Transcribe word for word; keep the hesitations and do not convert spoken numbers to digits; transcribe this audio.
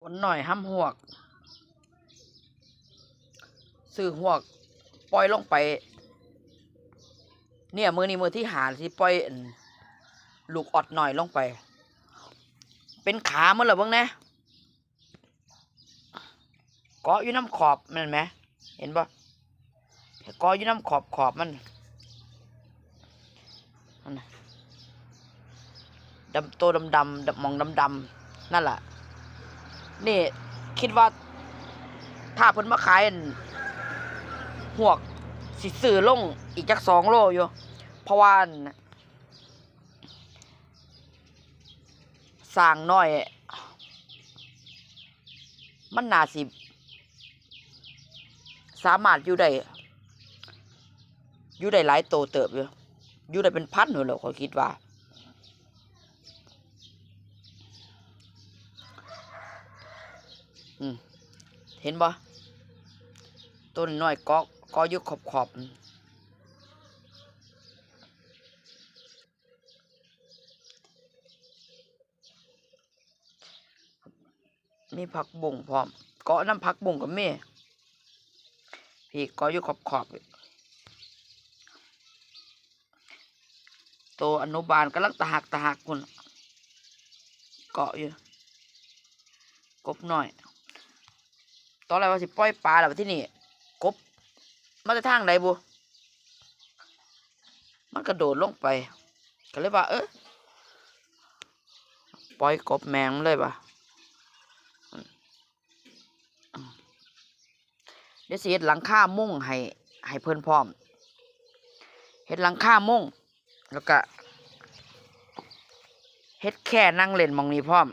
คนน้อยห้ำฮวก ซื้อฮวก ปล่อยลงไป เนี่ย มื้อนี้มื้อที่ห้า สิปล่อย อั่น ลูกออดน้อยลงไป เป็นขาหมดแล้วเบิ่งแหน่ เกาะอยู่นำขอบนั่นแหม เห็นบ่ เกาะอยู่นำขอบขอบมัน นั่นน่ะ ดำ โตดำๆ ดำ หม่องดำๆ นั่นล่ะ นี่คิดว่า ถ้าเพิ่นมาขาย อั่น ฮวก สิซื้อลงอีกจักสองโลอยู่ เพราะว่า อั่น สร้างน้อย มันน่าสิ สามารถอยู่ได้ อยู่ได้หลายโตเติบอยู่ อยู่ได้เป็นพันอยู่แล้ว ข้อยคิดว่า อืม เห็นบ่ ต้นน้อยเกาะ เกาะอยู่ขอบๆ อืม มีผักบุ้งพร้อม เกาะนำผักบุ้งก็มี พี้เกาะอยู่ขอบๆ โตอนุบาลกำลังตะหักตะหักพุ้น เกาะอยู่ กบน้อย ตอนแรกว่าสิปล่อยปลาแล้ว บัดทีนี้ กบ มาแต่ทางใดบุ มันกระโดดลงไป ก็เลยว่า เออ ปล่อยกบแม่งเลยว่ะ เดี๋ยวสิเฮ็ดหลังคามุงให้ ให้เพิ่นพร้อม เฮ็ดหลังคามุง แล้วก็ เฮ็ดแคร่นั่งเล่นหม่องนี้พร้อม